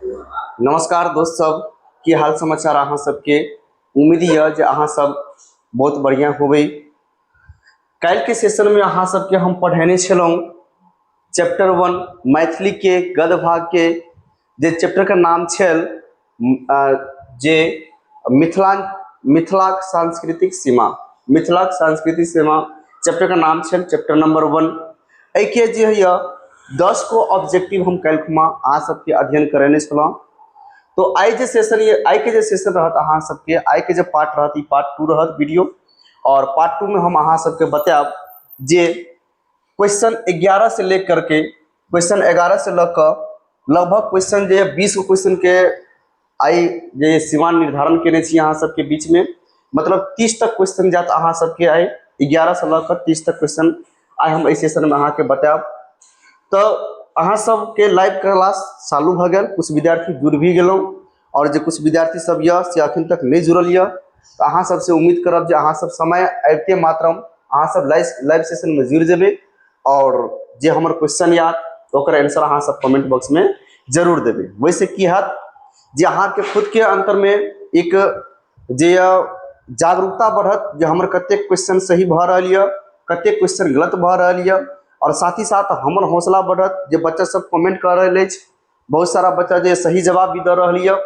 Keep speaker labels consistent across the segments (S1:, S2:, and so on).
S1: नमस्कार दोस्त सब, की हाल समाचार अहाँ सबके। उम्मीद यऽ जे अहाँ सब बहुत बढ़िआँ होबै। काल्हिके सेशनमे अहाँ सबके हम पढ़ेने छलहुँ चैप्टर 1 मैथिलीके गद्य भागके, जे चैप्टरके नाम छल जे मिथिलाक सांस्कृतिक सीमा। मिथिलाक सांस्कृतिक सीमा चैप्टरके नाम छल चैप्टर नंबर 1। एहिके जे होइए 10 गो ऑब्जेक्टिव हम काल्हि खुमा अहाँ सबके अध्ययन करेने छलहुँ। तो आइ जे सेशन ये, आइके जे सेशन रहत अहाँ सबके, आइके जे पार्ट रहत ई पार्ट 2 रहत वीडियो। और पार्ट 2 में हम अहाँ सबके बतायब जे क्वेश्चन 11 से लेकर के क्वेश्चन 11 से लऽ कऽ लगभग क्वेश्चन जे 20 गो क्वेश्चन के आइ जे सीमा निर्धारण केने छी अहाँ सबके बीच में, मतलब 30 तक क्वेश्चन जात अहाँ सबके आइ 11 से लऽ कऽ 30 तक क्वेश्चन आइ हम एहि सेशन में अहाँके बतायब। तऽ अहाँ सबके लाइव क्लास चालू भऽ गेल, कुछ विद्यार्थी जुड़ भी गेलहुँ और जे कुछ विद्यार्थी सब यऽ से अखन तक नहि जुड़ल यऽ। तऽ अहाँ सबसे उम्मीद करब जे अहाँ सब समय आबिते मात्रम अहाँ सब लाइव सेशन में जुड़ि जेबै और जे हमर क्वेश्चन आयत ओकर आंसर अहाँ सब कमेंट बॉक्स में जरूर देबै। वैसे की हैत जे अहाँके खुद के अंतर में एक जे जागरूकता बढ़त जे हमर कतेक क्वेश्चन सही भऽ रहल यऽ, कतेक क्वेश्चन गलत भऽ रहल यऽ, और साथ ही साथ हमर हौसला बढ़त जे बच्चा सब कमेंट कऽ रहल अछि, बहुत सारा बच्चा जे सही जवाब भी दऽ रहल यऽ,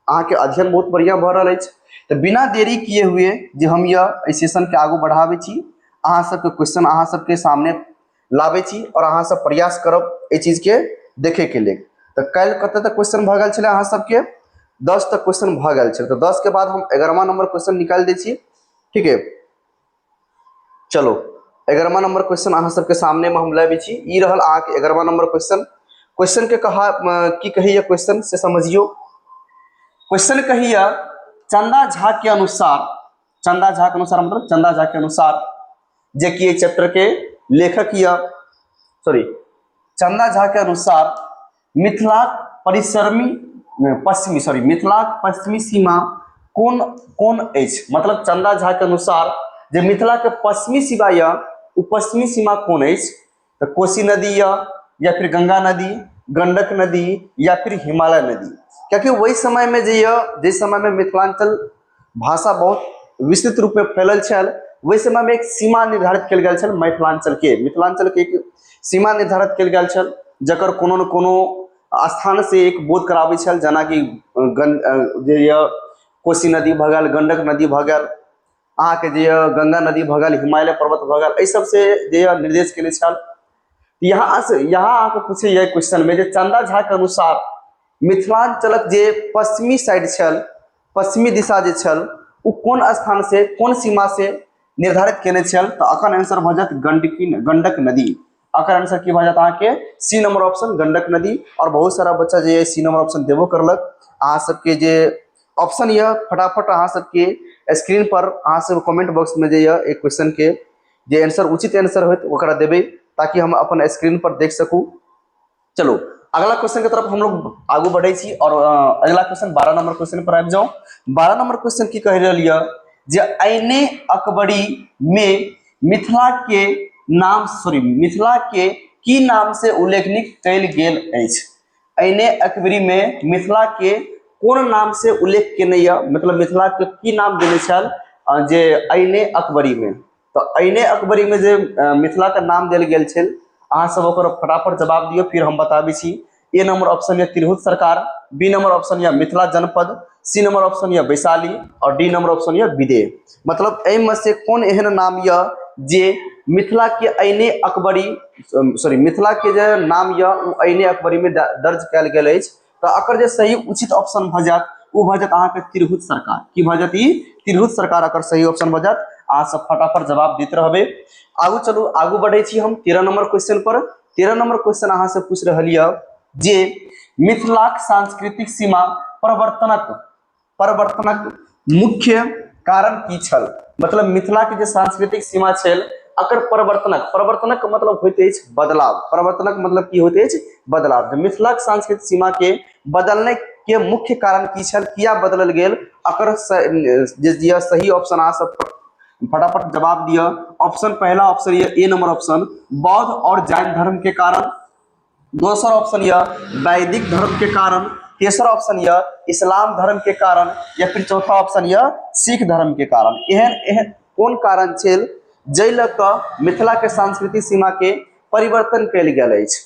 S1: अहाँके अध्ययन बहुत बढ़िआँ भऽ रहल अछि। तऽ बिना देरी किए हुए जे हम यऽ एहि सेशनके आगू बढ़ाबै छी, अहाँ सबके क्वेश्चन अहाँ सबके सामने लाबै छी और अहाँ सब प्रयास करब एहि चीजके देखैके लेल। तऽ काल्हि कतऽ तक क्वेश्चन भऽ गेल छलै अहाँ सबके? 10 तक क्वेश्चन भऽ गेल छलै। तऽ 10 के बाद हम 11वां नंबर क्वेश्चन निकालि दै छी, ठीक है। चलो 11वां नंबर क्वेश्चन अहाँ सबके सामने में हम लाबै छी। ई रहल अहाँके 11वां नंबर क्वेश्चन। क्वेश्चन के कहा की कहैया क्वेश्चन से समझियो। क्वेश्चन कहैया चंदा झा के अनुसार, चंदा झा के अनुसार मतलब चंदा झा के अनुसार जे कि एहि चैप्टर के लेखक या सॉरी चंदा झा के अनुसार मिथिलाक परिश्रमी पश्चिमी सॉरी मिथिलाक पश्चिमी सीमा कोन कोन अछि। मतलब चंदा झा के अनुसार जे मिथिला के पश्चिमी सीमा यऽ ओ पश्चिमी सीमा कोन अछि? तऽ कोसी नदी यऽ या फिर गंगा नदी, गंडक नदी या फिर हिमालय नदी। कियाकि ओहि समय में जे यऽ, जाहि समय में मिथिलांचल भाषा बहुत विस्तृत रूप में फैलल छल, ओहि समय में एक सीमा निर्धारित कयल गेल छल मिथिलांचल के। मिथिलांचल के एक सीमा निर्धारित कयल गेल छल जकर कोनो न कोनो स्थान से एक बोध कराबै छल, जेनाकि जे यऽ कोसी नदी भऽ गेल, गंडक नदी भऽ गेल, अहाँके जे यऽ गंगा नदी भऽ गेल, हिमालय पर्वत भऽ गेल, एहि सबसे जे यऽ निर्देश केने छल। यहाँ से यहाँ अहाँके पूछैए क्वेश्चन में जे चंदा झा के अनुसार मिथिलांचलक जे पश्चिमी साइड छल, पश्चिमी दिशा जे छल, ओ कोन स्थान से कोन सीमा से निर्धारित केने छल? तऽ अखन आंसर भऽ जायत गंडकी, गंडक नदी। अकर आंसर की भऽ जायत अहाँके? सी नंबर ऑप्शन गंडक नदी। और बहुत सारा बच्चा जे सी नंबर ऑप्शन देबो करलक। अहाँ सबके जे ऑप्शन यऽ फटाफट अहाँ सबके स्क्रीन पर अहाँ सब कमेंट बॉक्स में जे यऽ एक क्वेश्चन के जे आंसर उचित आंसर होयत ओकरा देबै ताकि हम अपन स्क्रीन पर देख सकू। चलो अगला क्वेश्चन के तरफ हम लोग आगू बढ़े छी और अगला क्वेश्चन 12 नंबर क्वेश्चन पर आबि जाओ। 12 नंबर क्वेश्चन की कहि रहल यऽ जे ऐने अकबरी में मिथिला के नाम सॉरी मिथिला के की नाम से उल्लेखनीय कयल गेल अछि? ऐने अकबरी में मिथिला के कोन नाम से उल्लेख केने यऽ, मतलब मिथिला के की नाम देने छल जे ऐने अकबरी में? तऽ ऐने अकबरी में जे मिथिला के नाम देल गेल छल, अहाँ सब ओकर फटाफट जवाब दियौ, फिर हम बताबै छी। ए नंबर ऑप्शन यऽ तिरहुत सरकार, बी नंबर ऑप्शन यऽ मिथिला जनपद, सी नंबर ऑप्शन यऽ वैशाली और डी नंबर ऑप्शन यऽ विदेह। मतलब एहिमे से कोन एहन नाम यऽ जे मिथिला के ऐने अकबरी सॉरी मिथिला के जे नाम यऽ ओ ऐने अकबरी में दर्ज कयल गेल अछि? तऽ एकर जे सही उचित ऑप्शन भऽ जायत ओ भऽ जायत अहाँके तिरहुत सरकार। की भऽ जायत? ई तिरहुत सरकार एकर सही ऑप्शन भऽ जायत। अहाँ सब फटाफट जवाब दैत रहबै। आगू चलू, आगू बढ़ै छी हम 13 नंबर क्वेश्चन पर। 13 नंबर क्वेश्चन अहाँ से पूछि रहल यऽ जे मिथिलाक सांस्कृतिक सीमा परिवर्तनक मुख्य कारण की छल? मतलब मिथिला के जे सांस्कृतिक सीमा छल अकर परिवर्तनक मतलब होइत अछि बदलाव। परिवर्तनक मतलब की होइत अछि? बदलाव। मिथिलाक सांस्कृतिक सीमा के बदलने के मुख्य कारण की छल, किया बदलल गेल? अकर जे सही ऑप्शन अहाँ सब फटाफट जवाब दिअ। ऑप्शन पहला ऑप्शन ये ए नंबर ऑप्शन बौद्ध और जैन धर्म के कारण, दोसर ऑप्शन यह वैदिक धर्म के कारण, तेसर ऑप्शन यऽ इस्लाम धर्म के कारण, या फिर चौथा ऑप्शन यऽ सिख धर्म के कारण। एहन एहन कोन कारण छल जाहि लऽ कऽ मिथिला के सांस्कृतिक सीमा के परिवर्तन कयल गेल अछि,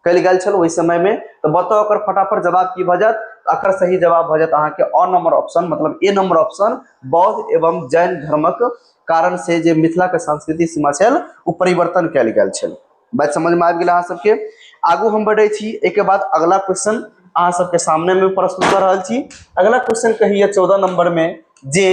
S1: कयल गेल छल ओहि समय में? तऽ बताउ ओकर फटाफट जवाब की भऽ जायत? एकर सही जवाब भऽ जायत अहाँके अ नंबर ऑप्शन, मतलब ए नंबर ऑप्शन, बौद्ध एवं जैन धर्मक कारण से जे मिथिला के सांस्कृतिक सीमा छल ओ परिवर्तन कयल गेल छल। बात समझ में आबि गेल अहाँ सबके? आगू हम बढ़ै छी। एहिके बाद अगला क्वेश्चन अहाँ सबके सामने में प्रस्तुत कऽ रहल छी। अगला क्वेश्चन कहैया 14 नंबर में जे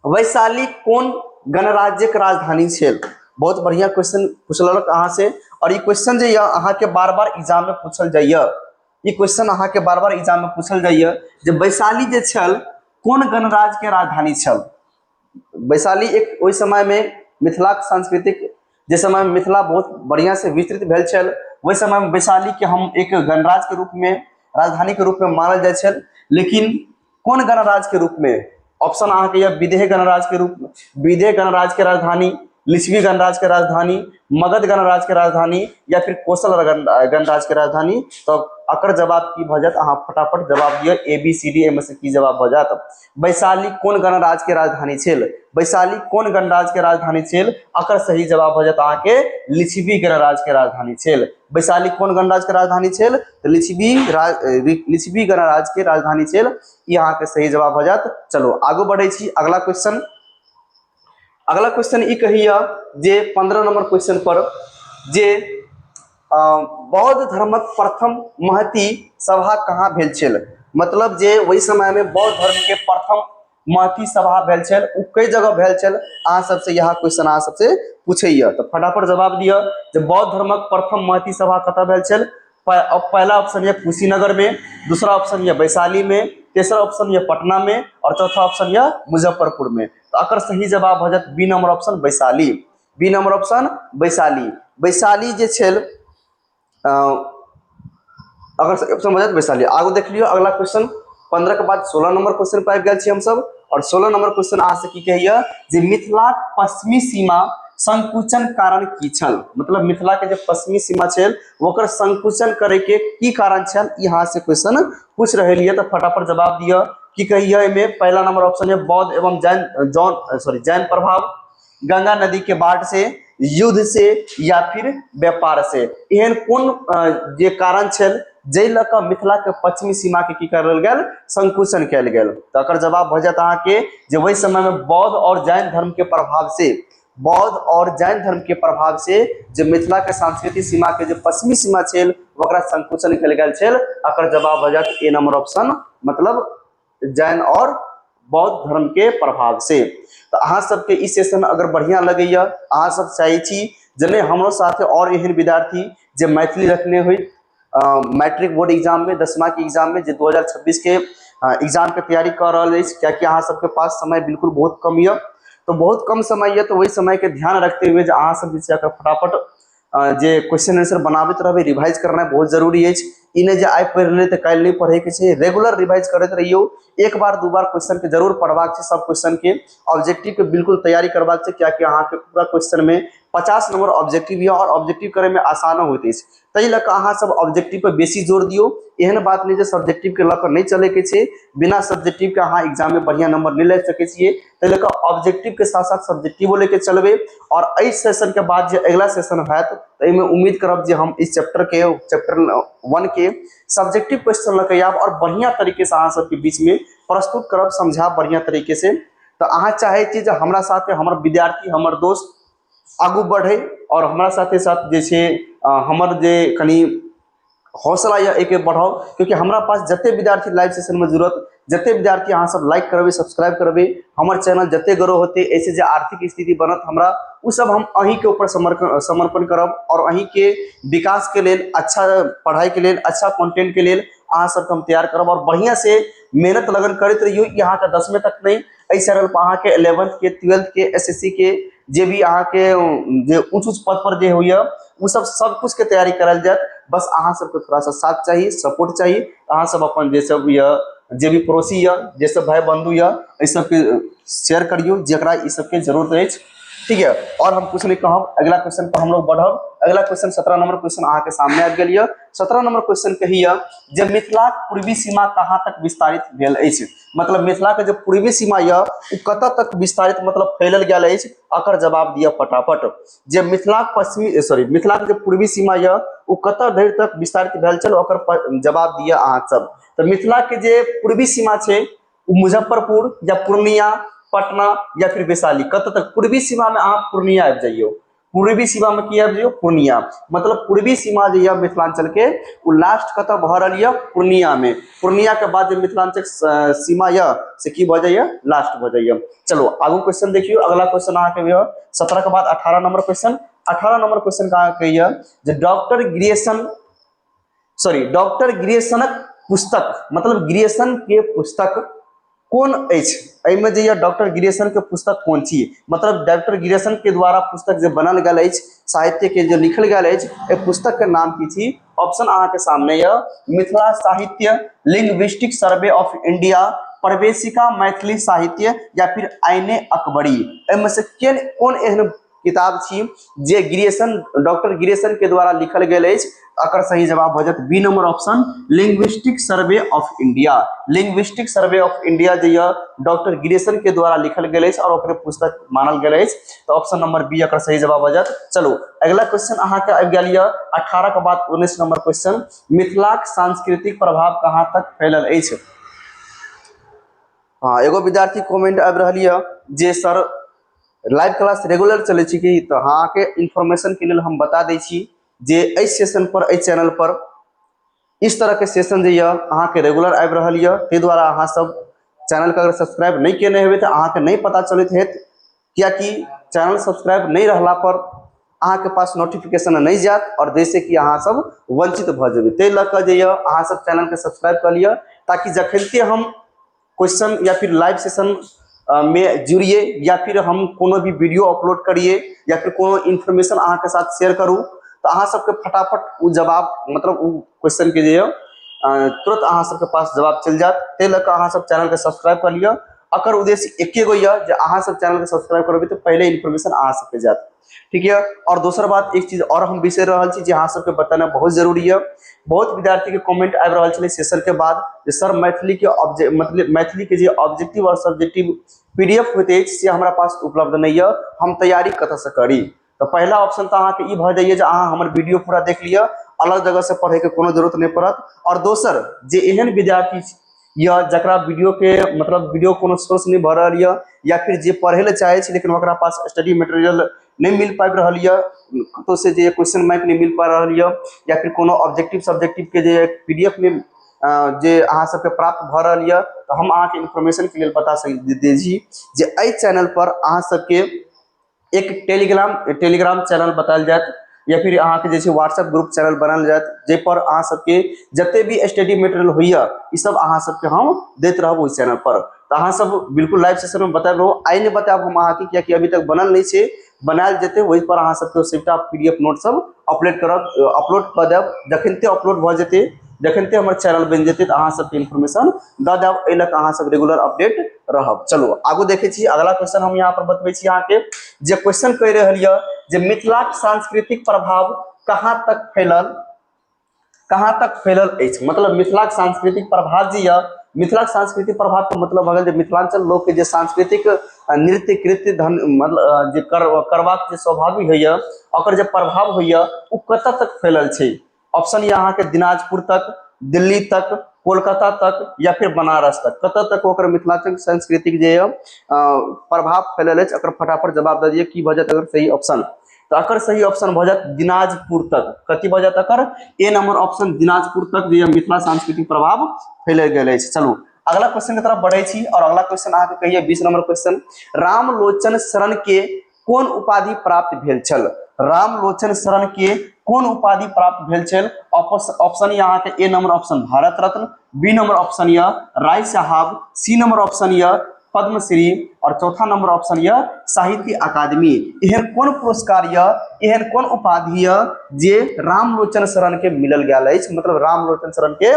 S1: वैशाली कोन गणराज्यक राजधानी छल? बहुत बढ़िया क्वेश्चन पूछलक अहाँ से, और ई क्वेश्चन जे यऽ अहाँके बार बार एग्जाम में पूछल जाइए। ई क्वेश्चन अहाँके बार बार एग्जाम में पूछल जाइए जे वैशाली जे छल कोन गणराज्य के राजधानी छल। वैशाली एक ओहि समय में मिथिलाक सांस्कृतिक, जे समय में मिथिला बहुत बढ़िया से विस्तृत भेल छल, ओहि समय में वैशाली के हम एक गणराज्य के रूप में, राजधानी के रूप में मानल जाइ छल। लेकिन कोन गणराज्य के रूप में? ऑप्शन अहाँके यऽ विदेह गणराज्य के रूप, विदेह गणराज्य के राजधानी, लिच्छवी गणराज्य के राजधानी, मगध गणराज्य के राजधानी, या फिर कौशल गणराज्य के राजधानी। तऽ एकर जवाब की भऽ जायत? अहाँ फटाफट जवाब दिअ। ए बी सी डी एहिमे से की जवाब भऽ जायत? वैशाली कोन गणराज्य के राजधानी छल? वैशाली कोन गणराज्य के राजधानी छल? एकर सही जवाब भऽ जायत अहाँके लिच्छवी गणराज्य के राजधानी छल। वैशाली कोन गणराज्य के राजधानी छल? तऽ लिच्छवी राज, लिच्छवी गणराज्य के राजधानी छल। ई अहाँके सही जवाब भऽ जायत। चलू आगू बढ़ै छी। अगला क्वेश्चन, अगला क्वेश्चन ई कहैया जे 15 नंबर क्वेश्चन पर जे बौद्ध धर्मक प्रथम महती सभा कहाँ भेल छल? मतलब जे ओहि समय में बौद्ध धर्म के प्रथम महती सभा भेल छल ओ कई जगह भेल छल? अहाँ सबसे यह क्वेश्चन अहाँ सबसे पूछैया, तऽ फटाफट जवाब दिअ जे बौद्ध धर्मक प्रथम महती सभा कतऽ भेल छल। पहला ऑप्शन यह कुशीनगर में, दूसरा ऑप्शन यह वैशाली में, तेसरा ऑप्शन यह पटना में, और चौथा ऑप्शन यह मुजफ्फरपुर में। तो एकर सही जवाब भऽ जायत B number option Vaishali. B number option Vaishali. Vaishali जे छल अगर सही ऑप्शन भऽ जायत वैशाली। आगू देख लियौ अगला क्वेश्चन। 15 के बाद 16 नंबर क्वेश्चन पर आबि गेल छी हमसब, और 16 नंबर क्वेश्चन अहाँ से की कहैया जे मिथिलाक पश्चिमी सीमा संकुचन कारण की छल? मतलब मिथिला के जे पश्चिमी सीमा छल ओकर संकुचन करे के की कारण छल? ई अहाँ से क्वेश्चन पूछ रहल ये, तऽ फटाफट जवाब दिअ। की कहैया एहिमे? पहला नंबर ऑप्शन है बौद्ध एवं जैन, जौन सॉरी जैन प्रभाव, गंगा नदी के बाढ़ से, युद्ध से, या फिर व्यापार से। एहन कोन जे कारण छल जाहि लऽ कऽ मिथिला के पश्चिमी सीमा के की करल गेल? संकुचन कयल गेल। तऽ एकर जवाब भऽ जायत अहाँके जे ओहि समय में बौद्ध और जैन धर्म के प्रभाव से, बौद्ध और जैन धर्म के प्रभाव से जे मिथिला के सांस्कृतिक सीमा के जे पश्चिमी सीमा छल ओकरा संकुचन कयल गेल छल। एकर जवाब भऽ जायत ए नंबर ऑप्शन, मतलब जैन और बौद्ध धर्म के प्रभाव से। तऽ अहाँ सबके ई सेशन अगर बढ़िया लगैया, अहाँ सब चाहै छी जे नहि हमरो साथे और एहन विद्यार्थी जे मैथिली रखने होइ मैट्रिक बोर्ड एग्जाम में, 10मा के एग्जाम में, जे 2026 के एग्जाम के तैयारी कऽ रहल अछि, कियाकि अहाँ सबके पास समय बिल्कुल बहुत कम यऽ, तऽ बहुत कम समय यऽ, तऽ ओहि समय के ध्यान रखते हुए जे अहाँ सब जे छै अगर फटाफट जे क्वेश्चन आंसर बनाबैत रहबै, रिवाइज करनाइ बहुत जरूरी अछि। ई नहि जे आइ पढ़ि लेलियै तऽ काल्हि नहि पढ़ैके छै। रेगुलर रिवाइज करैत रहियौ। एक बार दू बार क्वेश्चन के जरूर पढ़बाक छै, सब क्वेश्चन के ऑब्जेक्टिव के बिल्कुल तैयारी करबाक छै, कियाकि अहाँके पूरा क्वेश्चन में 50 नंबर ऑब्जेक्टिव यऽ और ऑब्जेक्टिव करे में आसानो होइत अछि। ताहि लऽ कऽ अहाँ सब ऑब्जेक्टिव पर बेसी जोर दियौ। एहन बात नहि जे सब्जेक्टिव के लऽ कऽ नहि चलैके छै। बिना सब्जेक्टिव के अहाँ एग्जाम में बढ़िया नंबर नहि लाबि सकै छियै। ताहि लऽ कऽ ऑब्जेक्टिव के साथ साथ सब्जेक्टिवो लेके चलबै। और एहि सेशन के बाद जे अगिला सेशन होयत तऽ एहिमे उम्मीद करब जे हम इस चैप्टर के, चैप्टर 1 के सब्जेक्टिव क्वेश्चन लऽ के आयब और बढ़िया तरीके से अहाँ सबके बीच में प्रस्तुत करब, समझायब बढ़िया तरीके से। तऽ अहाँ चाहै छी जे हमरा साथे हमर विद्यार्थी, हमर दोस्त आगू बढ़े और हमरा साथे साथ जे छै हमर जे कनि हौसला यऽ एहिके बढ़ाउ, क्योंकि हमरा पास जते विद्यार्थी लाइव सेशनमे जुड़त, जते विद्यार्थी अहाँ सब लाइक करबै, सब्सक्राइब करबै, हमर चैनल जते ग्रो होतै, एहिसँ जे आर्थिक स्थिति बनत हमरा, ओ सब हम अहीँके ऊपर समर्पण करब और अहीँके विकासके लेल, अच्छा पढ़ाइके लेल, अच्छा कंटेंटके लेल अहाँ सबके हम तैयार करब। और बढ़िआँ से मेहनत लगन करैत रहियौ। ई अहाँके 10वीं तक नहि, एहि चैनल पर अहाँके 11th के, 12th के, एस एस सी के जे भी अहाँके जे ऊँच ऊँच पद पर जे होइए ओ सब सब कुछ के तैयारी करायल जायत। बस अहाँ सबके थोड़ा सा साथ चाही, सपोर्ट चाही। अहाँ सब अपन जे सब यऽ, जे भी पड़ोसी यऽ, जे सब भाई बंधु यऽ, एहि सबके शेयर करियौ जकरा ई सबके जरूरत अछि। ठीक है, और हम कुछ नहीं कहब। अगला क्वेश्चन पर हम लोग बढ़ब। अगला क्वेश्चन 17 नंबर क्वेश्चन अहाँ के सामने आबि गेल यऽ। 17 नंबर क्वेश्चन कहिए जे मिथिलाक पूर्वी सीमा कहाँ तक विस्तारित भेल अछि। मतलब मिथिला के जे पूर्वी सीमा यऽ ओ कतऽ तक विस्तारित मतलब फैलल गेल अछि, अकर जवाब दिअ फटाफट। जे मिथिलाक पश्चिमी सॉरी मिथिलाक जे पूर्वी सीमा यऽ ओ कतऽ धरि तक विस्तारित भेल छल, ओकर जवाब दिअ अहाँ सब। तऽ मिथिला के जे पूर्वी सीमा छै ओ मुजफ्फरपुर या पूर्णिया, पटना या फिर वैशाली, कतऽ तक? पूर्वी सीमा में अहाँ पूर्णिया आबि जाइयौ। पूर्वी सीमा में की आबि जाइयौ? पूर्णिया। मतलब पूर्वी सीमा जे यऽ मिथिलांचल के ओ लास्ट कतऽ भऽ रहल यऽ? पूर्णिया में। पूर्णिया के बाद जे मिथिलांचल सीमा यऽ से की भऽ जाइए? लास्ट भऽ जाइए। चलो आगू क्वेश्चन देखियौ। अगला क्वेश्चन अहाँके यऽ 17 के बाद 18 नंबर क्वेश्चन। 18 नंबर क्वेश्चन के अहाँके यऽ जे डॉक्टर ग्रियर्सन सॉरी डॉक्टर ग्रियर्सनक पुस्तक, मतलब ग्रियर्सन के पुस्तक कोन अछि? एहिमे जे यऽ डॉक्टर ग्रियर्सन के पुस्तक कोन छी, मतलब डॉक्टर ग्रियर्सन के द्वारा पुस्तक जे बनल गेल अछि, साहित्य के जे लिखल गेल अछि, एहि पुस्तक के नाम की छी? ऑप्शन अहाँ के सामने यऽ मिथिला साहित्य, लिंग्विस्टिक सर्वे ऑफ इंडिया, प्रवेशिका मैथिली साहित्य या फिर आईने अकबरी। एहिमे से कोन एहन किताब छी जे ग्रियर्सन डॉक्टर ग्रियर्सन के द्वारा लिखल गेल अछि? एकर सही जवाब भऽ जायत B number option, linguistic survey of India. Linguistic survey of India जे यऽ डॉक्टर ग्रियर्सन के द्वारा लिखल गेल अछि और ओकरे पुस्तक मानल गेल अछि, तऽ ऑप्शन नंबर बी एकर सही जवाब भऽ जायत। चलू अगला क्वेश्चन अहाँके आबि गेल यऽ 18 के बाद 19 नंबर क्वेश्चन, मिथिलाक सांस्कृतिक प्रभाव कहाँ तक फैलल अछि? हाँ, एगो विद्यार्थी कमेंट आबि रहल यऽ जे सर लाइव क्लास रेगुलर चलै छै कि? तऽ अहाँके इन्फॉर्मेशनके लेल हम बता दै छी जे एहि सेशन पर, एहि चैनल पर इस तरहके सेशन जे यऽ अहाँके रेगुलर आबि रहल यऽ। ताहि दुआरे अहाँ सब चैनलके अगर सब्सक्राइब नहि केने हेबै तऽ अहाँके नहि पता चलैत हैत, कियाकि चैनल सब्सक्राइब नहि रहला पर अहाँके पास नोटिफिकेशन नहि जायत आओर जाहिसँ कि अहाँ सब वञ्चित भऽ जेबै। ताहि लऽ कऽ जे यऽ अहाँ सब चैनलके सब्सक्राइब कऽ लिअ, ताकि जखनिते हम क्वेश्चन या फिर लाइव सेशन में जुड़िए या फिर हम कोनो भी वीडियो अपलोड करिए या फिर कोनो इन्फॉर्मेशन अहाँके साथ शेयर करूँ, तऽ अहाँ सबके फटाफट ओ जवाब मतलब ओ क्वेश्चनके जे यऽ तुरंत अहाँ सबके पास जवाब चलि जायत। ताहि लऽ कऽ अहाँ सब चैनलके सब्सक्राइब कऽ लिअ। एकर उद्देश्य एके गो यऽ जे अहाँ सब चैनलके सब्सक्राइब करबै तऽ पहिले इन्फॉर्मेशन अहाँ सबके जायत। ठीक यऽ। और दोसर बात एक चीज और हम बिसरि रहल छी जे अहाँ सबके बतेनाइ बहुत जरूरी यऽ। बहुत विद्यार्थी के कमेंट आबि रहल छलै सेशन के बाद जे सर मैथिली के ऑब्जेक्ट मतलब मैथिली के जे ऑब्जेक्टिव और सब्जेक्टिव पीडीएफ होइत अछि से हमरा पास उपलब्ध नहि यऽ, हम तैयारी कतऽसँ करी? तऽ पहिला ऑप्शन तऽ अहाँके ई भऽ जाइए जे अहाँ हमर वीडियो पूरा देख लिअ, अलग जगहसँ पढ़ैके कोनो जरूरत नहि पड़त। आओर दोसर जे एहन विद्यार्थी यऽ जकरा वीडियोके मतलब वीडियो कोनो सोर्स नहि भऽ रहल यऽ या फिर जे पढ़ै लए चाहै छै लेकिन ओकरा पास स्टडी मटेरियल नहि मिल पाबि रहल यऽ, कतहुसँ जे क्वेश्चन बैंक नहि मिल पा रहल यऽ या फिर कोनो objective सब्जेक्टिवके J P D F नहि जे अहाँ सबके प्राप्त भऽ रहल यऽ, तऽ हम अहाँके इन्फॉर्मेशनके लेल बता सकै दै छी जे एहि चैनलपर अहाँ सबके एक टेलीग्राम टेलीग्राम चैनल बतायल जायत या फिर अहाँके जे छै व्हाट्सएप ग्रुप चैनल बनायल जायत, जाहिपर अहाँ सबके जते भी स्टडी मटेरियल होइए ई सब अहाँ सबके हम दैत रहब ओहि चैनल पर। तऽ अहाँ सब बिल्कुल लाइव सेशन में बतायब रहू। आइ नहि बतायब हम अहाँके, कियाकि अभी तक बनल नहि छै, बनायल जेतै ओहि पर अहाँ सबके सबटा पी डी एफ नोट सब अपलोड करब, अपलोड कऽ देब। जखनिते अपलोड भऽ जेतै, जखनिते हमर चैनल बनि जेतै तऽ अहाँ सबके इन्फॉर्मेशन दऽ देब। एहि लऽ कऽ अहाँ सब रेगुलर अपडेट रहब। चलू आगू देखै छी। अगला क्वेश्चन हम यहाँ पर बतबै छी अहाँके जे क्वेश्चन कहि रहल यऽ जे मिथिलाक सांस्कृतिक प्रभाव कहाँ तक फैलल, कहाँ तक फैलल अछि। मतलब मिथिलाक सांस्कृतिक प्रभाव जे यऽ, मिथिलाक सांस्कृतिक प्रभाव के मतलब भऽ गेल जे मिथिलांचल लोकके जे सांस्कृतिक नृत्य कृत्य धन मतलब जे करबाक जे स्वाभाविक होइए ओकर जे प्रभाव होइए ओ कतऽ तक फैलल छै। ऑप्शन यऽ अहाँके दिनाजपुर तक, दिल्ली तक, कोलकाता तक या फिर बनारस तक। कतऽ तक ओकर मिथिलांचल सांस्कृतिक जे यऽ प्रभाव फैलल अछि, एकर फटाफट जवाब दऽ दिअ की भऽ जायत एकर सही ऑप्शन। तऽ एकर सही ऑप्शन भऽ जायत दिनाजपुर तक। कथी भऽ जायत एकर? ए नंबर ऑप्शन, दिनाजपुर तक जे मिथिला सांस्कृतिक प्रभाव फैल गेल अछि। चलू अगला क्वेश्चन के तरफ बढ़े छी और अगला क्वेश्चन अहाँके कहिए 20 नंबर क्वेश्चन, रामलोचन शरण के कोन उपाधि प्राप्त भेल छल? रामलोचन शरण के कोन उपाधि प्राप्त भेल छल? ऑप्शन यऽ अहाँके A number option Bharat Ratna, B number option यऽ राय साहब, सी नंबर ऑप्शन यऽ पद्मश्री और चौथा नंबर ऑप्शन यऽ साहित्य अकादमी। एहन कोन पुरस्कार यऽ, एहन कोन उपाधि यऽ जे रामलोचन शरण के मिलल गेल अछि, मतलब रामलोचन शरण के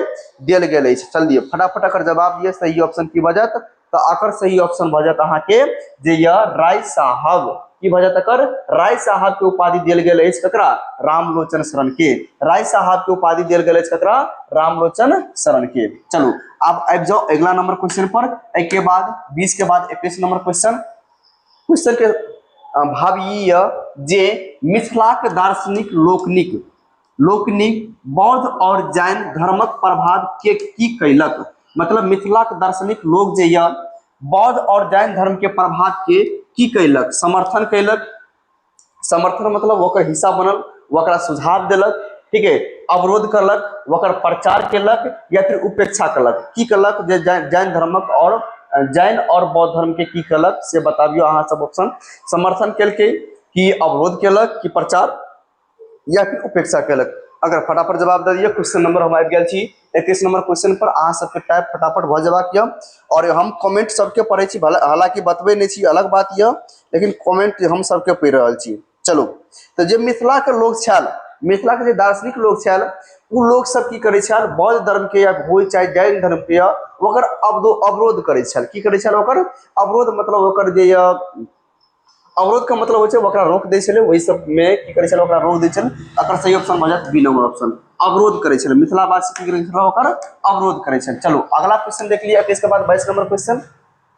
S1: देल गेल अछि। चल दियौ फटाफट एकर जवाब दिअ, सही ऑप्शन की भऽ जायत? तऽ एकर सही ऑप्शन भऽ जायत अहाँके जे यऽ राय साहब। की भऽ जायत एकर? राय साहब के उपाधि देल गेल अछि ककरा? रामलोचन शरण के। राय साहब के उपाधि देल गेल अछि ककरा? रामलोचन शरण के। चलू आब आबि जाउ अगिला नंबर क्वेश्चन पर। एहिके बाद 20 के बाद 21 नंबर क्वेश्चन। क्वेश्चन के भाव ई यऽ जे मिथिलाक दार्शनिक लोकनिक लोकनिक बौद्ध और जैन धर्मक प्रभाव के की कैलक? मतलब मिथिलाक दार्शनिक लोग जे यऽ बौद्ध और जैन धर्म के प्रभाव के की कैलक? समर्थन कैलक। समर्थन मतलब ओकर हिस्सा बनल, ओकरा सुझाव देलक, ठीक है, अवरोध करलक, ओकर प्रचार केलक या फिर उपेक्षा केलक। की केलक जे जैन धर्मक और जैन और बौद्ध धर्म के की केलक से बताबियो अहाँ सब ऑप्शन। समर्थन केलकै कि अवरोध केलक कि प्रचार या फिर उपेक्षा केलक? अगर फटाफट जवाब दऽ दिअ। क्वेश्चन नंबर हम आबि गेल छी 21 नंबर क्वेश्चन पर। अहाँ सबके टाइप फटाफट भऽ जेबाक यऽ और हम कमेंट सबके पढ़ै छी, भले हालांकि बतबै नहि छी, अलग बात यऽ, लेकिन कमेंट हम सबके पढ़ि रहल छी। चलू, तऽ जे मिथिलाके लोक छल, मिथिलाके जे दार्शनिक लोक छल, ओ लोक सब की करै छल? बौद्ध धर्मके या होइ चाहे जैन धर्मके या ओकर अवरोध करै छल। की करै छल? ओकर अवरोध मतलब ओकर जे यऽ अवरोध के मतलब होइ छै ओकरा रोक दै छलै। ओहि सबमे की करै छलै? ओकरा रोक दै छलै। एकर सही ऑप्शन भऽ जायत बी नंबर ऑप्शन, अवरोध करै छलै। मिथिलावासी की करै छलै? ओकर अवरोध करै छलै। चलू अगला क्वेश्चन देख लिअ। इसके बाद 22 नंबर क्वेश्चन।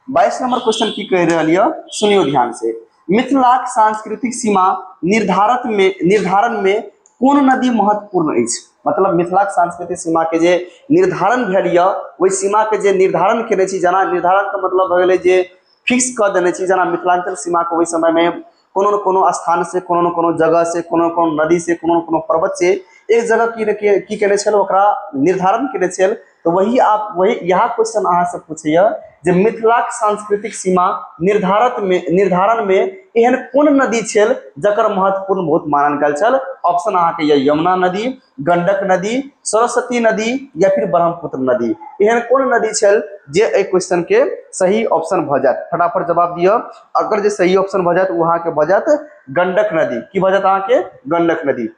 S1: 22 नंबर क्वेश्चन की कहि रहल यऽ, सुनियौ ध्यान से। मिथिलाक सांस्कृतिक सीमा निर्धारण में कोन नदी महत्वपूर्ण अछि? मतलब मिथिलाक सांस्कृतिक सीमा के जे निर्धारण भेल यऽ, ओहि सीमा के जे निर्धारण केने छी, जेना निर्धारण के मतलब भऽ गेलै जे फिक्स कऽ देने छी, जेना मिथिलाञ्चल सीमाके ओहि समयमे कोनो ने कोनो स्थानसँ, कोनो ने कोनो जगहसँ, कोनो ने कोनो नदीसँ, कोनो ने कोनो पर्वतसँ एक जगह की ने की केने छल, ओकरा निर्धारण केने छल। तऽ वही आप वही इएह क्वेश्चन अहाँसँ पूछैए जे मिथिलाक सांस्कृतिक सीमा निर्धारणमे एहन कोन नदी छल जकर महत्वपूर्ण बहुत मानल गेल छल? ऑप्शन अहाँके यऽ यमुना नदी, गंडक नदी, सरस्वती नदी या फिर ब्रह्मपुत्र नदी। एहन कोन नदी छल जे एहि क्वेश्चन के सही ऑप्शन भऽ जायत? फटाफट जवाब दिअ। अगर जे सही ऑप्शन भऽ जायत ओ अहाँके भऽ जायत गंडक नदी। की भऽ जायत अहाँके? गंडक नदी।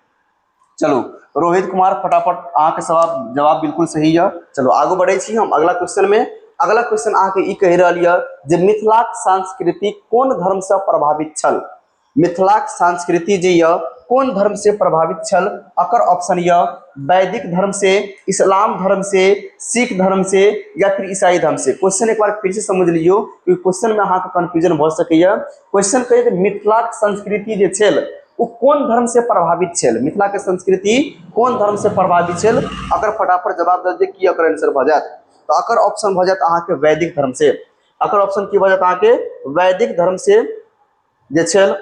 S1: चलू रोहित कुमार, फटाफट अहाँके जवाब जवाब बिल्कुल सही यऽ। चलू आगू बढ़ै छी हम अगला क्वेश्चन में। अगला क्वेश्चन अहाँके ई कहि रहल यऽ जे मिथिलाक संस्कृति कोन धर्मसँ प्रभावित छल? मिथिलाक संस्कृति जे यऽ कोन धर्म से प्रभावित छल? अकर ऑप्शन यऽ वैदिक धर्म से, इस्लाम धर्म से, सिख धर्म से या फिर ईसाई धर्म से। क्वेश्चन एक बार फिर से समझ लियौ कि क्वेश्चन में अहाँके कंफ्यूजन भऽ सकैए। क्वेश्चन कहै जे मिथिलाक संस्कृति जे छल ओ कोन धर्म से प्रभावित छल? मिथिला के संस्कृति कोन धर्म से प्रभावित छल? अगर फटाफट जवाब दऽ दिअ की अकर आंसर भऽ जायत। तऽ अकर ऑप्शन भऽ जायत अहाँके वैदिक धर्म से। अकर ऑप्शन की भऽ जायत अहाँके? वैदिक धर्म से जे छल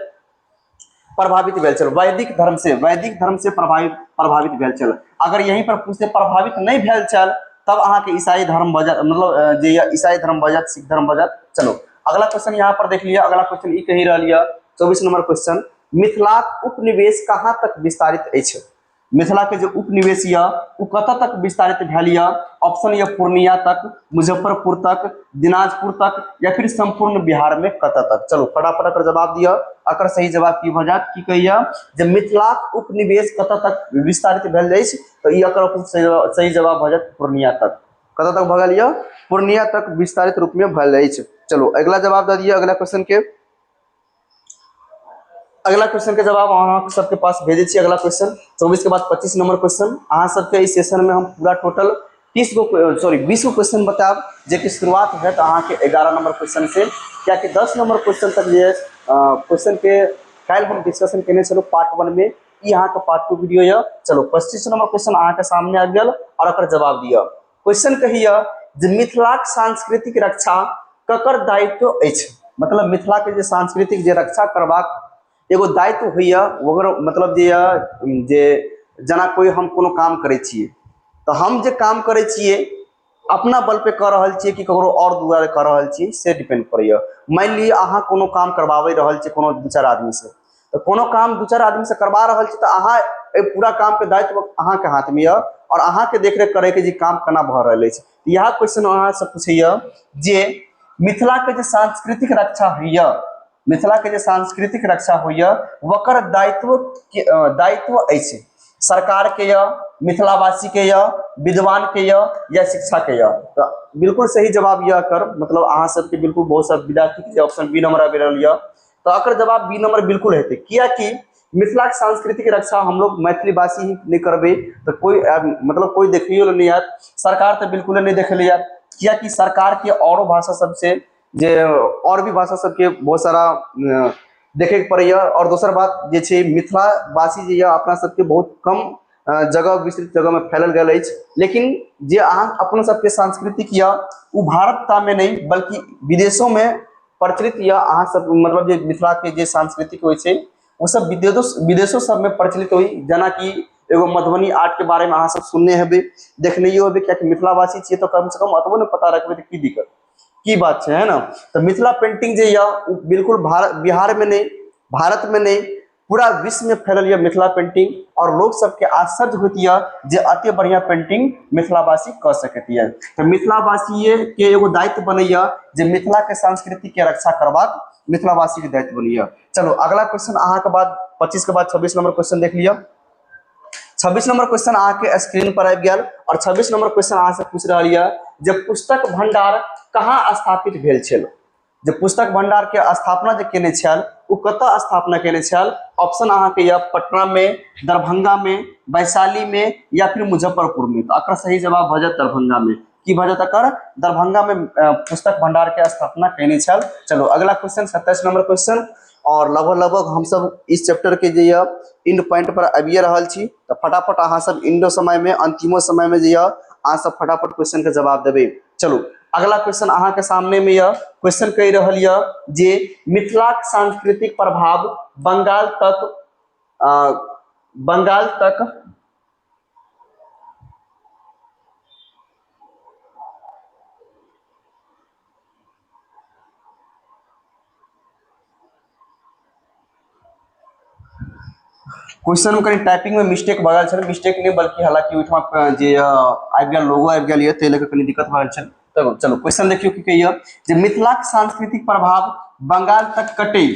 S1: प्रभावित भेल छल। वैदिक धर्म से, वैदिक धर्म से प्रभावित प्रभावित भेल छल। अगर यहीं पर पूछते प्रभावित नहीं भेल छल, तब अहाँके ईसाई धर्म भऽ जायत, मतलब जे यऽ ईसाई धर्म भऽ जायत, सिख धर्म भऽ जायत। चलो अगला क्वेश्चन यहाँ पर देख लिअ। अगला क्वेश्चन ई कहि रहल यऽ 24 नंबर क्वेश्चन, मिथिलाक उपनिवेश कहाँ तक विस्तारित अछि? मिथिला के जे उपनिवेश यऽ ओ कतऽ तक विस्तारित भेल यऽ? ऑप्शन यऽ पूर्णिया तक, मुजफ्फरपुर तक, दिनाजपुर तक या फिर संपूर्ण बिहार में कतऽ तक। चलू फटाफट एकर जवाब दिअ। एकर सही जवाब की भऽ जायत? की कहैया जे मिथिलाक उपनिवेश कतऽ तक विस्तारित भेल अछि? तऽ ई एकर सही जवाब भऽ जायत पूर्णिया तक। कतऽ तक भऽ गेल यऽ? पूर्णिया तक विस्तारित रूप में भेल अछि। चलू अगिला जवाब दऽ दिअ अगला क्वेश्चन के। अगला क्वेश्चन के जवाब अहाँ सबके पास भेजे छी। अगला क्वेश्चन 24 के बाद 25 नंबर क्वेश्चन। अहाँ सबके इस सेशन में हम पूरा टोटल 30 गो सॉरी 20 गो क्वेश्चन बतायब, जे कि शुरुआत होयत अहाँके 11 नंबर क्वेश्चन से, कियाकि 10 नंबर क्वेश्चन तक जे क्वेश्चन के काल्हि हम डिस्कशन केने छलहुँ पार्ट 1 में, ई अहाँके पार्ट 2 वीडियो यऽ। चलो 25 नंबर क्वेश्चन अहाँके सामने आबि गेल और एकर जवाब दिअ। क्वेश्चन कहिए जे मिथिलाक सांस्कृतिक रक्षा ककर दायित्व अछि? मतलब मिथिलाके जे सांस्कृतिक जे रक्षा करबाक एगो दायित्व होइए, ओकर मतलब जे यऽ जे जेना कोइ हम कोनो काम करै छियै तऽ हम जे काम करै छियै अपना बल पे कऽ रहल छियै कि ककरो आओर दुआरे कऽ रहल छियै, से डिपेंड करैए। मानि लिअ अहाँ कोनो काम करबाबै रहल छियै कोनो दू चारि आदमीसँ, तऽ कोनो काम दू चारि आदमीसँ करबा रहल छी तऽ अहाँ एहि पूरा कामके दायित्व अहाँके हाथमे यऽ आओर अहाँके देखरेख करैके जे काम केना भऽ रहल अछि। इएह क्वेश्चन अहाँसँ पूछैए जे मिथिलाके जे सांस्कृतिक रक्षा होइए, मिथिलाके जे सांस्कृतिक रक्षा होइए ओकर दायित्व दायित्व अछि सरकारके यऽ, मिथिलावासीके यऽ, विद्वानके यऽ या शिक्षाके यऽ? तऽ बिल्कुल सही जवाब यऽ एकर मतलब अहाँ सबके बिल्कुल बहुत सारा विद्यार्थीके ऑप्शन बी नंबर आबि रहल यऽ। तऽ एकर जवाब बी नंबर बिल्कुल हेतै, कियाकि मिथिलाके संस्कृतिके रक्षा हमलोग मैथिलीवासी ही नहि करबै तऽ कोइ मतलब कोइ देखैयो लए नहि आयत, सरकार तऽ बिल्कुले नहि देखै लए आयत, कियाकि सरकारके औरो भाषा सबसे जे आओर भी भाषा सबके बहुत सारा देखैके पड़ैया। आओर दोसर बात जे छै मिथिलावासी जे यऽ अपना सबके बहुत कम जगह विस्तृत जगहमे फैलल गेल अछि, लेकिन जे अहाँ अपना सबके सांस्कृतिक यऽ ओ भारतमे नहि बल्कि विदेशोमे प्रचलित यऽ। अहाँ सब मतलब जे मिथिलाके जे सांस्कृतिक होइ छै ओ सब विदेशो विदेशो सबमे प्रचलित होइ, जेनाकि एगो मधुबनी आर्टके बारेमे अहाँ सब सुनने हेबै, देखनेयो हेबै, कियाकि मिथिलावासी छियै तऽ कमसँ कम एतबो नहि पता रखबै तऽ की दिक्कत की बात छै, है ने। तऽ मिथिला पेंटिंग जे यऽ ओ बिल्कुल भारत बिहारमे नहि, भारतमे नहि, पूरा विश्वमे फैलल यऽ मिथिला पेंटिंग। आओर लोक सबके आश्चर्य होइत यऽ जे एते बढ़िआँ पेंटिंग मिथिलावासी कऽ सकैत यऽ। तऽ मिथिलावासीके एगो दायित्व बनैया जे मिथिलाके संस्कृतिके रक्षा करबाक मिथिलावासीके दायित्व बनैया। चलू अगला क्वेश्चन अहाँके बाद 25 के बाद 26 नंबर क्वेश्चन देख लिअ। 26 नंबर क्वेश्चन अहाँके स्क्रीन पर आबि गेल और 26 नंबर क्वेश्चन अहाँ से पूछि रहल यऽ जे पुस्तक भंडार कहाँ स्थापित भेल छल। जे पुस्तक भंडार के स्थापना जे केने छल ओ कतऽ स्थापना केने छल। ऑप्शन अहाँके यऽ पटना में, दरभंगा में, वैशाली में या फिर मुजफ्फरपुर में। तो एकर सही जवाब भऽ जायत दरभंगा में। की भऽ जायत एकर? दरभंगा में पुस्तक भंडार के स्थापना केने छल। चलो अगला क्वेश्चन 27 नंबर क्वेश्चन और लगभग लगभग हम सब इस चैप्टर के जे यऽ इंड पॉइंट पर आबिए रहल छी, तऽ फटाफट अहाँ सब इंडो समय में अंतिमो समय में जे यऽ अहाँ सब फटाफट क्वेश्चन के जवाब देबै। चलू अगला क्वेश्चन अहाँ के सामने में यऽ क्वेश्चन कहि रहल यऽ जे मिथिलाक सांस्कृतिक प्रभाव बंगाल तक क्वेश्चन में कनी टाइपिंग में मिस्टेक भऽ गेल छल, मिस्टेक नहि बल्कि हालांकि ओहिठाम जे आबि गेल लोगो आबि गेल यऽ ताहि लऽ कऽ कनी दिक्कत भऽ गेल छल। तऽ चलू क्वेश्चन देखियौ की कहैया जे मिथिलाक सांस्कृतिक प्रभाव बंगाल तक कटै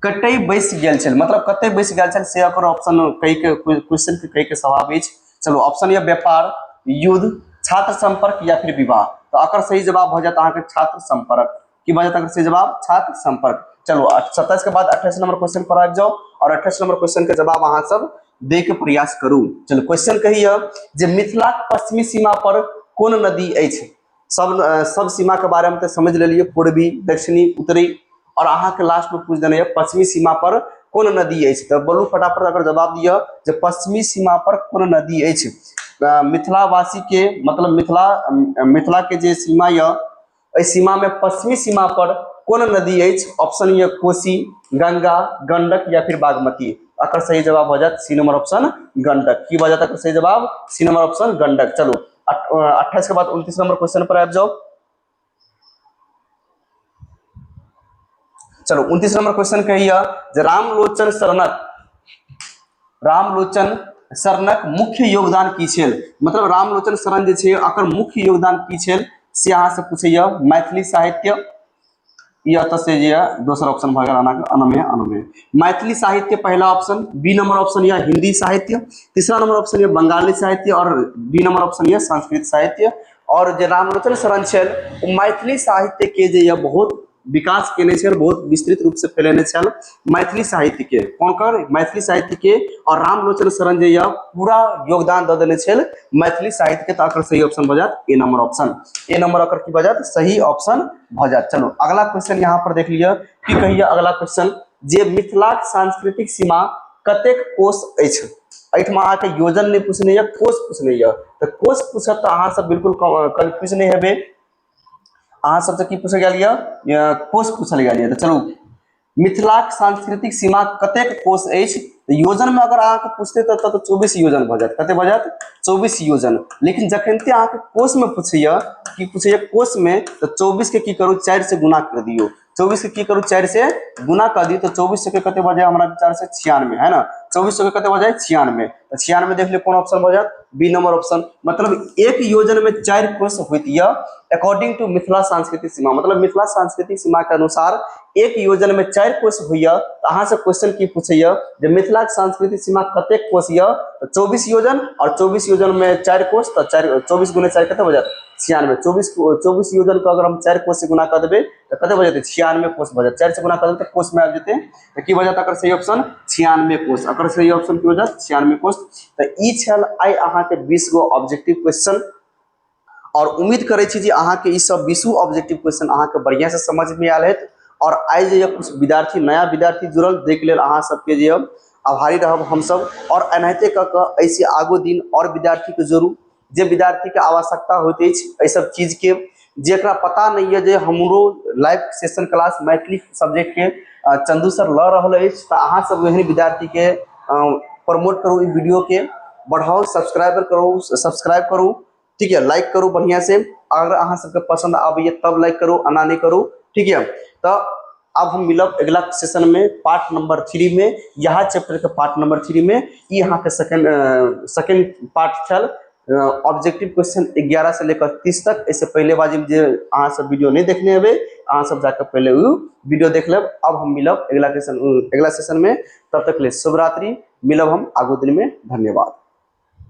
S1: कतय बैस गेल छल, मतलब कतय बैस गेल छल से ओकर ऑप्शन कहि के क्वेश्चन के कहि के स्वभाव अछि। चलू ऑप्शन यऽ व्यापार, युद्ध, छात्र संपर्क या फिर विवाह। तऽ एकर सही जवाब भऽ जायत अहाँके छात्र संपर्क। की भऽ जायत एकर सही जवाब? छात्र संपर्क। चलू 27 के बाद 28 नंबर क्वेश्चन पर आबि जाउ और 28 नंबर क्वेश्चन के जवाब अहाँ सब दे के प्रयास करू। चलू क्वेश्चन कहिए जे मिथिलाक पश्चिमी सीमा पर कोन नदी अछि। सब सब सीमा के बारे में तो समझ लेलिए, पूर्वी, दक्षिणी, उत्तरी, और अहाँ के लास्ट में पूछ देने पश्चिमी सीमा पर कोन नदी अछि। तो बोलू फटाफट अगर जवाब दिअ जे पश्चिमी सीमा पर कोन नदी अछि। मिथिलावासी के मतलब मिथिला मिथिला के जे सीमा यऽ एहि सीमा में पश्चिमी सीमा पर कोन नदी अछि। ऑप्शन यऽ कोसी, गंगा, गंडक या फिर बागमती। एकर सही जवाब भऽ जायत सी नंबर ऑप्शन गंडक। की भऽ जायत एकर सही जवाब? C number option Gandak. चलू 28 के बाद 29 नंबर क्वेश्चन पर आबि जाओ। चलो 29 नंबर क्वेश्चन कहिए जे रामलोचन शरणक मुख्य योगदान की छल। मतलब रामलोचन शरण जे छै एकर मुख्य योगदान की छल से अहाँ से पूछैया। मैथिली साहित्य ई एतऽ से जे यऽ दोसर ऑप्शन भऽ गेल अहाँके अनमेय अनमेय। मैथिली साहित्य पहला ऑप्शन, बी नंबर ऑप्शन यऽ हिंदी साहित्य, तीसरा नंबर ऑप्शन यऽ बंगाली साहित्य और डी नंबर ऑप्शन यऽ संस्कृत साहित्य। और जे रामलोचन शरण छल ओ मैथिली साहित्य के जे यऽ बहुत विकास केने छल, बहुत विस्तृत रूप से फैलेने छल मैथिली साहित्य के। कोन कर? मैथिली साहित्य के। और रामलोचन शरण जे यऽ पूरा योगदान दऽ देने छल मैथिली साहित्य के। तऽ एकर सही ऑप्शन भऽ जायत ए नंबर ऑप्शन। ए नंबर एकर की भऽ जायत? सही ऑप्शन भऽ जायत। चलू अगला क्वेश्चन यहाँ पर देख लिअ की कहिए अगला क्वेश्चन जे मिथिलाक सांस्कृतिक सीमा कतेक कोस अछि। एहिठमा अहाँके योजन नहि पूछने यऽ, कोस पूछने यऽ। तऽ कोस पूछत तऽ अहाँ सब बिल्कुल कंफ्यूज नहि हेबै। अहाँ सबसे की पूछल गेल यऽ? कोस पूछल गेल यऽ। तऽ चलू मिथिलाक सांस्कृतिक सीमा कतेक कोस अछि। तऽ योजन में अगर अहाँके पूछते तऽ 24 योजन भऽ जायत। कते भऽ जायत? 24 योजन। लेकिन जखनते अहाँके कोस में पूछैया, की पूछैया कोस में, तऽ 24 के की करू? 4 से गुणा कर दियौ। 24 के की करू? 4 से गुणा कर दियौ। तऽ 24 के कते भऽ जाय हमरा विचार से 96, है ना? 24 के कते भऽ जाय? 96। तऽ 96 देख लियौ कोन ऑप्शन भऽ जायत? B number option. मतलब एक योजन में 4 कोस होइत यऽ अकॉर्डिंग टू मिथिला सांस्कृतिक सीमा। मतलब मिथिला सांस्कृतिक सीमा के अनुसार एक योजन में 4 कोस होइया। तऽ अहाँ से क्वेश्चन की पूछैया जे मिथिला के सांस्कृतिक सीमा कतेक कोस यऽ? तऽ 24 योजन और 24 योजन में 4 कोस, तऽ 24 गुने 4 कते भऽ जायत? 96। 24, 24 योजन के अगर हम 4 कोस से गुणा कऽ देबै तऽ कते भऽ जेतै? 96 कोस भऽ जायत। 4 से गुणा कऽ देबै तऽ कोस में आबि जेतै, तऽ की भऽ जायत एकर सही ऑप्शन? 96 कोस। एकर सही ऑप्शन की भऽ जायत? 96 कोस। तऽ ई छल आइ अहाँके 20 गो ऑब्जेक्टिव क्वेश्चन, और उम्मीद करै छी जे अहाँके ई सब 20 ऑब्जेक्टिव क्वेश्चन अहाँके बढ़िया से समझ में आयल हेत। और आइ जे कुछ विद्यार्थी, नया विद्यार्थी जुड़ल, देख लेल अहाँ सबके जे आभारी रहब हमसब। और एनाहिते कऽ कऽ एहिसँ आगू दिन और विद्यार्थीके जोड़ू, जे विद्यार्थीके आवश्यकता होइत अछि एहि सब चीजके, जेकरा पता नहि यऽ जे हमरो लाइव सेशन क्लास मैथिली सब्जेक्टके चंदू सर लऽ रहल अछि। तऽ अहाँ सब एहन विद्यार्थीके प्रमोट करू, ई वीडियोके बढ़ाउ, सब्सक्राइबर करू, सब्सक्राइब करू, ठीक है, लाइक करू बढ़िया से। अगर अहाँ सबके पसंद आबैए तब लाइक करू, एना नहि करू, ठीक है। तऽ अब हम मिलब अगला सेशन में पार्ट नंबर 3 में, यह चैप्टर के पार्ट नंबर 3 में। ई अहाँ के सेकंड सेकंड पार्ट छल ऑब्जेक्टिव क्वेश्चन 11 से लेकर 30 तक। इससे पहले बाजी जे अहाँ सब वीडियो नहीं देखने हेबै, अहाँ सब जाकर पहले उ वीडियो देख लेब। अब हम मिलब अगला क्वेश्चन अगला सेशन में, तब तक ले शुभरात्रि, मिलब हम आगू दिन में। धन्यवाद।